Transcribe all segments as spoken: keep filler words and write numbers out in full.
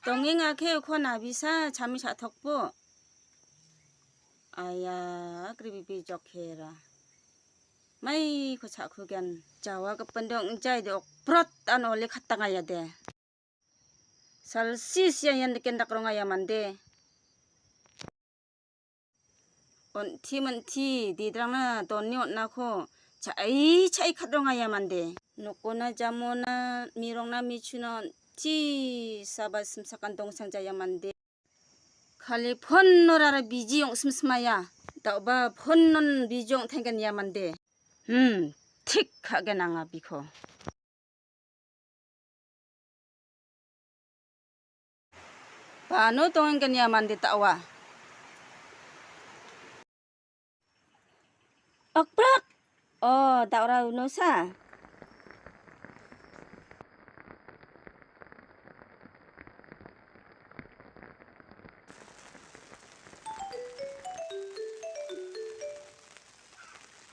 Tong ing a khe u khon a bi sa cha mi cha thok po. Aya, kri bi bi jok khe ra. Mai ko cha khu gan. Jawa ka pendong jai de ok prot an ole khatang aya de. Sal si sia yan de ken dak rong aya mande. On thi man thi di drang na ton ni on na kho. Cha ai cha ai khat rong aya mande. Noko na jamo na mi rong na mi chu na on thi saba sim sakan dong sang jaya mande. Khali phon no rara biji ong sim smaya. Dau ba phon non biji ong thengkan ya mande. Hmm, thik kha gan anga bikho. Pano tong kan ya mande tawa. Ok prak. Oh, tawa uno sa.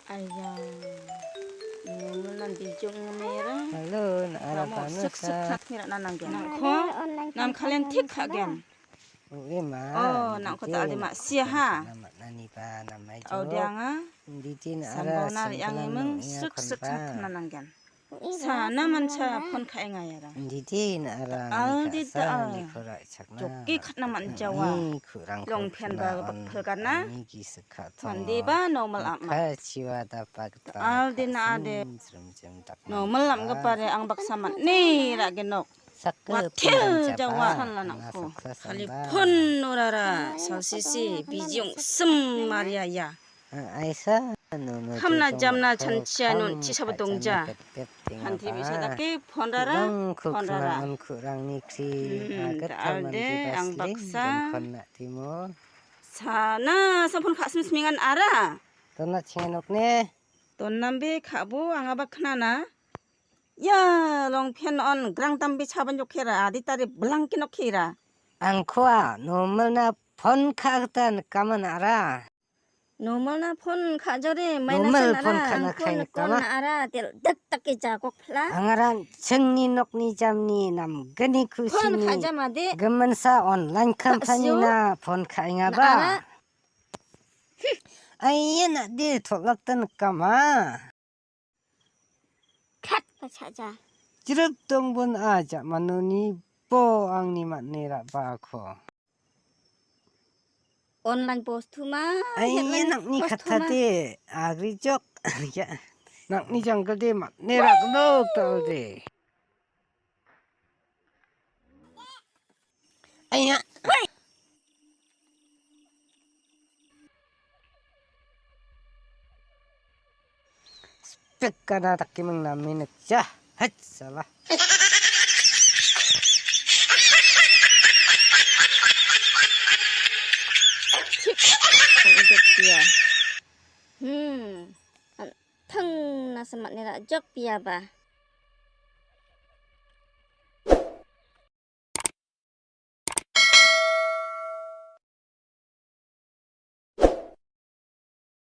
Aya. Nunu nan bijung mera. Hello, na ara panu suk suk sa. Sat mira nanang gen. Nang ko nam khalen thik kha gen. Ui ma. Oh, nang ko ta de ma sia ha. Nama nani pa nama jo. Au dia nga. Diti na ara sambona yang imeng suk suk sa nanang gen. Sa na man cha phon kha enga ya ra. Diti na ara. Al di ta al. Jok ki khat na man jawa. Long phen ba phel kana. Mandi ba normal am. Al di na ade. Normal am ga pare ang baksa man ni ra genok. Wathil jawa. San la nang ko. Khali phon no rara sal sisi bijung sem maria ya. Aisa, no no. Kham na jam na chan chia nun chi sab dong ja. Han thi bi sa da ke phon rara. Phon rara. An khu rang ni khi. Hmm, agat ta al de ang baksa. Khon na timo. Sa na sa phon kha smis mingan ara. Ton na chinganok ne. Ton nam be kha bo anga bak khna na. Ya long phen on grang tam bi cha ban jok khera di tari blang kinok khera. Ang khwa normal na phon kha ktan kaman ara. Normal na phon kha jore mai na phon kha na khai na kama ara tel dak tak ke ja kok phla. Ang ara cheng ni nok ni jam ni nam gani khusi ni. Phon kha jam ade. Gaman sa online kham thani na phon kha inga ba. Ai na de thok lak tan kama. Khat pa cha ja. Jrep tong bun a ja manu ni po ang ni mat ni ra ba kho. Online post thu ma. Ai ni nak ni khat tha te agri jok. Ya. Nak ni jang ka de mat ni ra no ta de. Aya. Spek kana tak kimeng na minute ja. Haj salah. Hmm. Thang na semat ni rak jok pia ba.